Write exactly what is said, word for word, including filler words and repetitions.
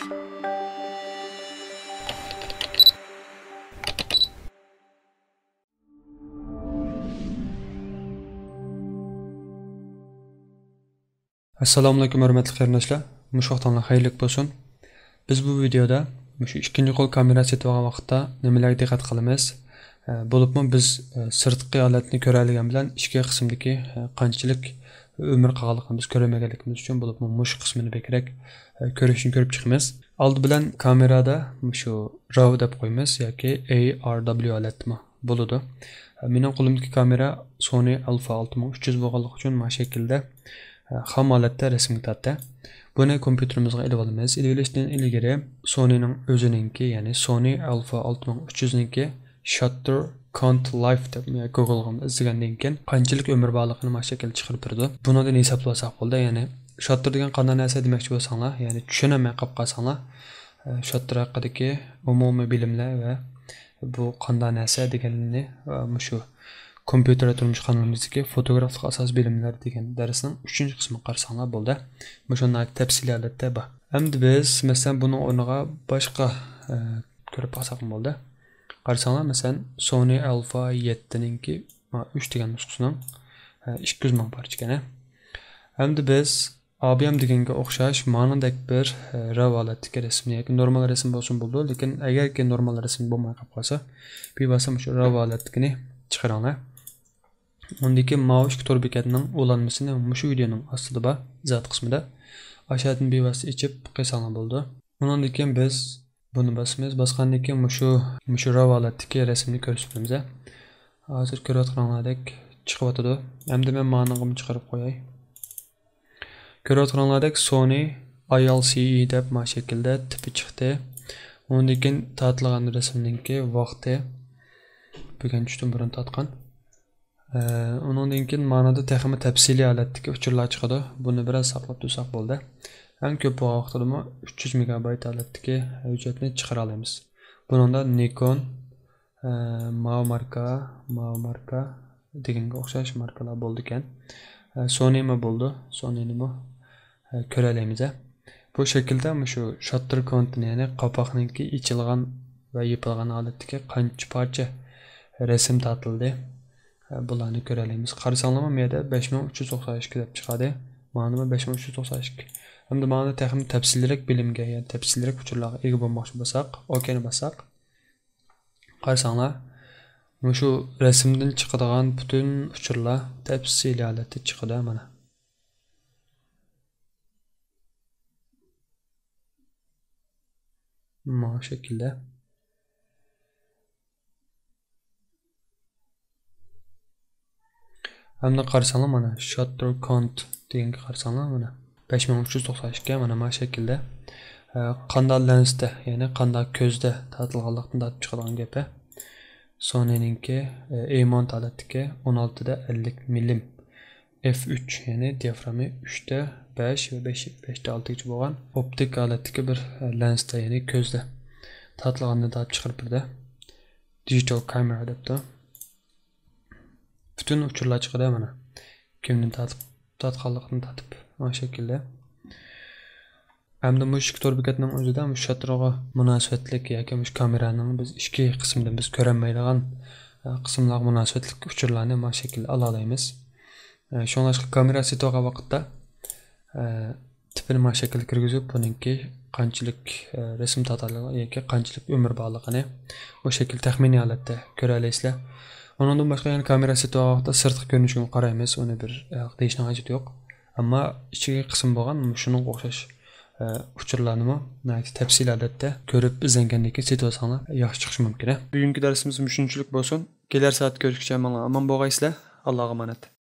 ئەسسالامۇئەلەيكۇم، ھۆرمەتلىك قېرىنداشلار. مۇشۇ ۋاقتىڭلار خەيرلىك بولسۇن. بىز بۇ ۋىدېيودا مۇشۇ ئىككىنچى قول كامېرا سېتىۋالغان ۋاقىتتا نېمىلەرگە دىققەت قىلىمىز؟ ئە، بولۇپمۇ بىز، ئە، سىرتقى ھالەتنى كۆرەلىگەن بىلەن ئىچكى قىسىمدىكى، ئە، قانچىلىك ئۆمۈر قالغانلىقىنى بىز كۆرەلمىگەنلىكىمىز ئۈچۈن، بولۇپمۇ مۇشۇ قىسمىنى بەكرەك، ئە، كۆرۈشنى كۆرۈپ چىقىمىز. ئالدى بىلەن كامېرادا مۇشۇ راۋ دەپ قويىمىز ياكى ئەي ئار دەبليۇ ھالەتتىمۇ بولىدۇ. مېنىڭ قولۇمدىكى كامېرا سونى ئالفا ئالتە مىڭ ئۈچ يۈز بولغانلىقى ئۈچۈن مانا شەكىلدە، ئە، خام ھالەتتە رەسىمگە تارتتى. بۇنى كومپيۇتېرىمىزغا ئېلىۋالىمىز. ئېلىۋېلىشتىن ئىلگىرى سونىنىڭ ئۆزىنىڭكى، يەنى سونى ئالفا ئالتە مىڭ ئۈچ يۈزنىڭكى شاتتېر كاونت لايف دەپ گوگلغا ئىزدىگەندىن كېيىن قانچىلىك ئۆمرى بارلىقىنى مانا شەكىلدە چىقىرىپ بېرىدۇ. بۇنىڭدىن ھېسابلىۋالساق بولدى. يەنى شاتتېر دېگەن قانداق نەرسە دېمەكچى بولساڭلار، يەنى چۈشىنەلمەي قاپ قالساڭلار، ئە، شاتتېر ھەققىدىكى ئومۇمىي بىلىملەر ۋە بۇ قانداق نەرسە دېگەننى، ئە، مۇشۇ كومپيۇتېر تۇرمۇش قانىلىمىزدىكى فوتوگرافلىق ئاساس بىلىملەر دېگەن دەرسنىڭ ئۈچىنچى قىسمىغا قارىساڭلار بولدى. مۇشۇنداق تەپسىلىي ھالەتتە بار. ئەمدى بىز، مەسىلەن، بۇنىڭ ئورنىغا باشقا، ئە، كۆرۈپ باقساقمۇ بولدى. قارىساڭلار، مەسىلەن، سونى ئالفا يەتتىنىڭكى، مانا، ئۈچ دېگەن نۇسخىسىنىڭ، ئە، ئىككى يۈز مىڭ پارچە ئىكەن. ئەمدى بىز ئا بى ئېم دېگەنگە ئوخشاش مانىدەك بىر، ئە، راۋ ھالەتتىكى رەسىمنى ياكى نورمال رەسىم بولسىمۇ بولىدۇ، لېكىن ئەگەركى نورمال رەسىم بولماي قاپ قالسا، بىۋاسىتە مۇشۇ راۋ ھالەتتىكىنى چىقىرىڭلار. ئۇندىن كېيىن ماۋۇ ئىككى تور بېكەتنىڭ ئۇلانمىسىنى مۇشۇ ۋىدېيونىڭ ئاستىدا بار، ئىزاھات قىسمىدا. ئاشۇ يەردىن بىۋاسىتە ئېچىپ قىلساڭلار بولىدۇ. ئۇنىڭدىن كېيىن بىز بۇنى باسىمىز. باسقاندىن كېيىن مۇشۇ، مۇشۇ راۋ ھالەتتىكى رەسىمنى كۆرسىتىپ بېرىمىز. ھازىر كۆرۈۋاتقىنىڭلاردەك چىقىۋاتىدۇ. ئەمدى مەن مانىڭغىمۇ چىقىرىپ قوياي. كۆرۈۋاتقىنىڭلاردەك سونى ئاي ئېل سى ئى دەپ مانا شەكىلدە تىپى چىقتى. ئۇنىڭدىن كېيىن تارتىلغان رەسىمنىڭكى ۋاقتى. بۈگۈن چۈشتىن بۇرۇن تارتقان. ئە، ئۇنىڭدىن كېيىن مانىدا تېخىمۇ تەپسىلىي ھالەتتىكى ئۇچۇرلار چىقىدۇ. بۇنى بىراز ساقلاپ تۇرساق بولدى. ئەڭ كۆپ بولغان ۋاقتىدىمۇ ئۈچ يۈز مېگابايت ھالەتتىكى ھۆججەتنى چىقىرالايمىز. بۇنىڭدا نىكون، ئە، ماۋۇ ماركا، ماۋۇ ماركا دېگەنگە ئوخشاش ماركىلار بولىدىكەن. ئە، سونىمۇ بولىدۇ. سونىنىمۇ، ئە، كۆرەلەيمىز. بۇ شەكىلدە مۇشۇ شاتتېر كاونتنى، يەنى قاپاقنىڭكى ئېچىلغان ۋە يېپىلغان ھالەتتىكى قانچە پارچە رەسىم تارتىلدى، بۇلارنى كۆرەلەيمىز. قارىساڭلارمۇ، مۇ يەردە بەش مىڭ ئۈچ يۈز توقسان ئىككى دەپ چىقاردى. ماندىمۇ بەش مىڭ ئۈچ يۈز توقسان ئىككى. ئەمدى مانا تېخىمۇ تەپسىلىيرەك بىلىمگە، يەنى تەپسىلىيرەك ئۇچۇرلارغا ئىگە بولماقچى بولساق، ئوكەينى باسساق. قارىساڭلار، مۇشۇ رەسىمدىن چىقىدىغان پۈتۈن ئۇچۇرلار تەپسىلىي ھالەتتە چىقىدۇ مانا. مانا شەكىلدە. ئەمدى قارىساڭلار، مانا شاتتېر كاونت دېگەنگە قارىساڭلار، مانا بەش مىڭ ئۈچ يۈز توقسان ئىككى، مانا، مانا شەكىلدە. ئە، قانداق لېنستا، يەنى قانداق كۆزدە تارتىلغانلىقتىن تارتىپ چىقىدىغان گەپ. سونىنىڭكى، ئە، ئېمونت ھالەتتىكى ئون ئالتىدە ئەللىك مىلىم ئېف ئۈچ، يەنى دىيافرامى ئۈچتە بەش ۋە بەش، بەشتە ئالتىگىچە بولغان ئوپتىك ھالەتتىكى بىر، ئە، لېنستا، يەنى كۆزدە تارتىلغاننى تارتىپ چىقىرىپ بېرىدۇ. دىجىتال كامېرا دەپتۇ. پۈتۈن ئۇچۇرلار چىقىدۇ مانا. كىمدىن تارتىپ، تارتقانلىقىدىن تارتىپ، مانا شەكىلدە. ئەمدى مۇشۇ ئىككى تور بېكەتنىڭ ئۆزىدە مۇشۇ شاتتېرغا مۇناسىۋەتلىك ياكى مۇشۇ كامېرانىڭ بىز ئىچكى قىسمىدىن بىز كۆرەلمەيدىغان، ئە، قىسىملارغا مۇناسىۋەتلىك ئۇچۇرلارنى مانا شەكىلدە ئالالايمىز. ئە، شۇڭلاشقا كامېرا سېتىۋالغان ۋاقىتتا، ئە، تىپىنى مانا شەكىلدە كىرگۈزۈپ، بۇنىڭكى قانچىلىك، ئە، رەسىم تارتالىغان ياكى قانچىلىك ئۆمرى بارلىقىنى بۇ شەكىل تەخمىنىي ھالەتتە كۆرەلەيسىلەر. ئۇنىڭدىن باشقا يەنە كامېرا سېتىۋالغان ۋاقىتتا سىرتقى كۆرۈنۈشىگە قارايمىز، ئۇنى بىر، ئە، دېيىشنىڭ ھاجىتى يوق. ئەمما ئىچكى قىسمى بولغان مۇشۇنىڭغا ئوخشاش، ئە، ئۇچۇرلارنىمۇ ناھايىتى تەپسىلىي ھالەتتە كۆرۈپ ئىزدەنگەندىن كېيىن سېتىۋالساڭلار ياخشى چىقىشى مۇمكىن. بۈگۈنكى دەرسىمىز مۇشۇنچىلىك بولسۇن. كېلەر سائەتتە كۆرۈشكىچە ھەممىڭلار ئامان بولغايسىلەر. ئاللاغا ئامانەت.